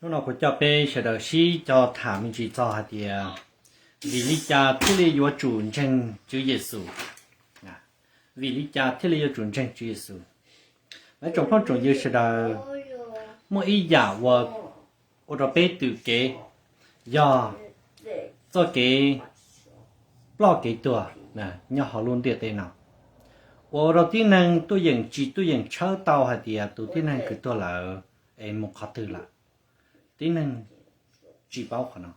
Hnub no kuv coj peb sawv daws sib cog tham me ntsis txog hais tias vim li cas thiaj li yuav tsum ntseeg Tswv Yexus. Vim li cas thiaj li yuav tsum ntseeg Tswv Yexus? Lawv tsoom phooj tsoom ywg sawv daws, muaj ib yam uas ua rau peb tws kev yog txoj kev ploj kev tuag nyob hauv lub ntiaj teb no, ua rau tib neeg tuaj yeem tsis tuaj yeem tshawb tau hais tias tus tib neeg kws tuag lawm es mus qhov twg lawm. Tib neeg tsis paub qhov no.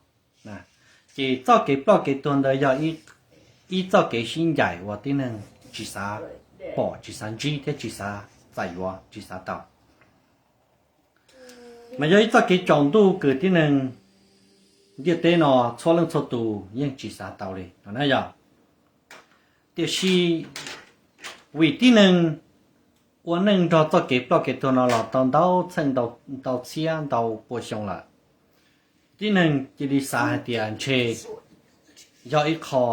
Ces txoj kev ploj kev tuag ntawd yog ib txoj kev sib ncaim uas tib neeg tsis xav pom, tsis xav ntsib thiab tsis xav txais yuav, tsis xav tau. Mas yog ib txoj kev tsaus ntuj kws tib neeg ntiaj teb no txhua leej txhua tus yeej tsis xav tau li no na yog. Tiam sis vim tib neeg ua neej nrog txoj kev ploj kev tuag no los tau ntau txheej ntau txhiab ntau pua xyoo lawm, tib neeg cia li xav hais tias ntshe yog ib qho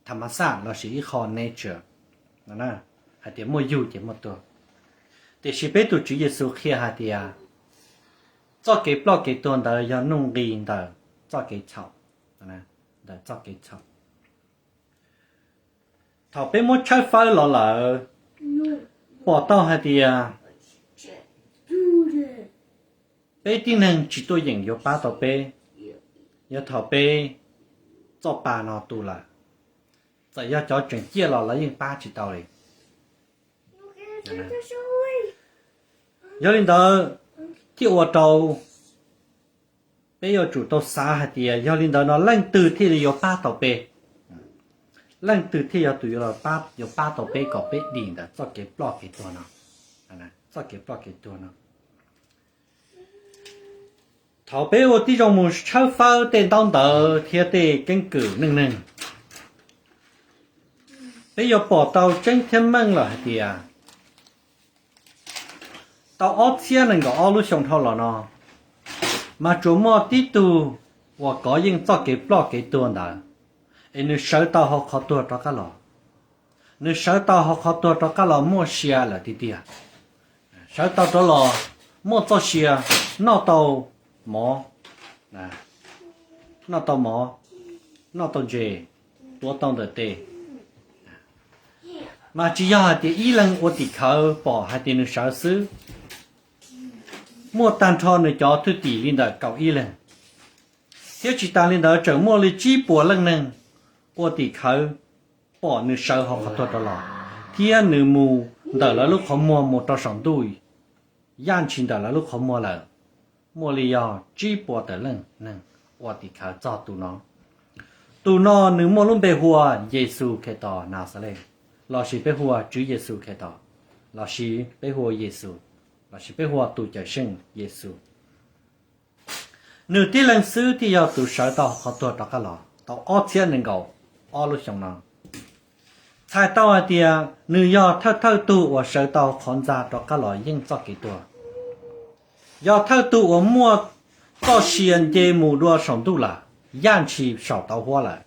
tha ma xaj lossis ib qho nature, hais tias muaj yug ces muaj tuag. Tiam sis peb tus Tswv Yexus qhia hais tias txoj kev ploj kev tuag ntawd yog nuj nqis ntawm txoj kev txhaum, ntawm txoj kev txhaum. Thaum peb muab tshawb fawb los lawm, pom tau hais tias peb tib neeg tsis tuaj yeem yuav pab tau peb, yog thaum peb txoj pa no tu lawm. Txawm yog cov tseem ciaj los lawv yeej pab tsis tau li. Yog li ntawd, thiaj ua rau peb yuav tsum tau xav hais tias yog li ntawd no leej twg thiaj li yuav pab tau peb? Leej twg thiaj yog tus yuav pab tau peb kom peb dim ntawm txoj kev ploj kev tuag no? Txoj kev ploj kev tuag no. Thaum peb ua tib zoo mus tshawb fawb tej ntaub ntawv thiab tej keeb kwm neej neeg, peb yuav pom tau tseeb thiab meej lawm hais tias tau ob txhiab nees nkaum ob lub xyoo dhau los no, mas tsuas muaj tib tug uas kov yeej txoj kev ploj kev tuag ntawd, es nws sawv tau hauv qhov tuag rov qab los. Nws sawv tau hauv qhov tuag rov qab los muaj sia lawm tiag tiag. Sawv tau rov los muaj txoj sia, noj tau mov, noj tau mov, noj tau ntses, tuav tau ntawm tes. Mas tsis yog hais tias ib leeg ua tim khawv pom hais tias nws sawv xwb. Muaj tag nrho nws cov thwj tim li ntawm kaum ib leeg, thiab tsis tas li ntawd tseem muaj li tsib puas leej neeg ua tim khawv pom nws sawv hauv qhov tuag rov los, thiab nws mus ntawm lawv lub qhov muag mus rau saum ntuj yaj ntshis ntawm lawv lub qhov muag lawm. Muaj li yog tsib puas tawm leej neeg ua tim khawv txog tus no. Tus no nws muaj lub npe hu ua Yexus Khetos Naxales, lossis peb hu ua Tswv Yexus Khetos, lossis peb hu ua Yexus, lossis peb hu ua tus Cawm Seej Yexus. Nws tib leeg xwb thiaj yog tus sawv tau qhov tuag rov qab los tau ob txhiab nees nkaum ob lub xyoo no. Txhais tau hais tias nws yog thawj thawj tug uas sawv tau qhov ntxa rov qab los yeej txoj kev tuag. Yog thawj tug uas muaj txoj sia nce mus dua saum ntuj lawm, yaj ntshis saum tauv huab lawm.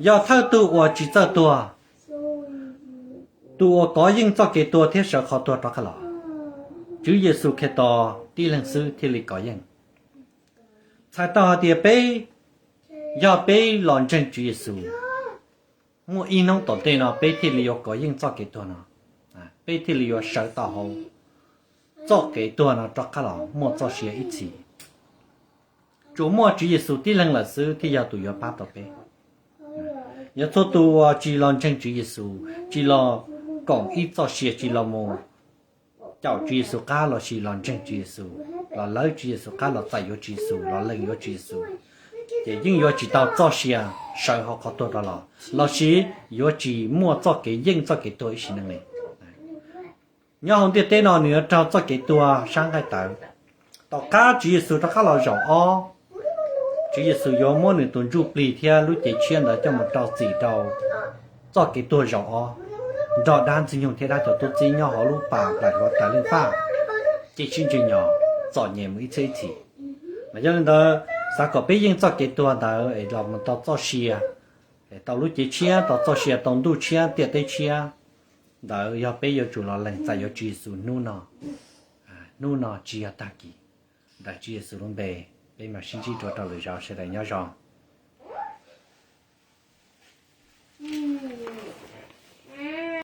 Yog thawj tug uas tsis txawj tuag, tus uas kov yeej txoj kev tuag thiab sawv qhov tuag rov qab los. Tswv Yexus Khetos tib leeg xwb thiaj li kov yeej. Txhais tau hais tias peb, yog peb los ntseeg Tswv Yexus, muaj ib hnub tom ntej no peb thiaj li yuav kov yeej txoj kev tuag no, peb thiaj li yuav sawv tau hauv txoj kev tuag no rov qab los muaj txoj sia ib txhis. Tsuas muaj Tswv Yexus tib leeg lawm xwb thiaj yog tus yuav pab tau peb. Yog txhua tus uas tsis los ntseeg Tswv Yexus, tsis los koom ib txoj sia, tsis los mus caum Tswv Yexus qab lossis los ntseeg Tswv Yexus, los lawv Tswv Yexus qab, los txais yuav Tswv Yexus, los lees yuav Tswv Yexus, ces yeej yuav tsis tau txoj sia sawv hauv qhov tuag rov los, lossis yuav tsis muaj txoj kev yeej txoj kev tuag ib sim neej li. Nyob hauv ntiaj teb no nws yuav raug txoj kev tuag sab nqaij tawv. Tom qab Tswv Yexus rov qab los zaum ob, Tswv Yexus yuav muab nws tus ntsuj plig thiab lub cev tshiab ntawd coj mus rau txim rau txoj kev tuag zaum ob, nrog dab Ntxwg Nyoog thiab dab cov tub txib nyob hauv lub pas nplaim hluav taws Leej Faj, ces sib ntsig nyos txom nyem mus ib txhiab ib txhis. Mas yog li ntawd, xav kom peb yeej txoj kev tuag ntawd es los mus tau txoj sia, tau lub cev tshiab, tau txoj sia, tau ntuj tshiab ntiaj teb tshiab, ntawd yog peb yuav tsum los lees txais yuav Tswv Yexus hnub no. Hnub no tsis yog tag kis. Tswv Yexus lub npe, peb mam sib ntsib dua rau lwm zaus, sawv daws nyob zoo.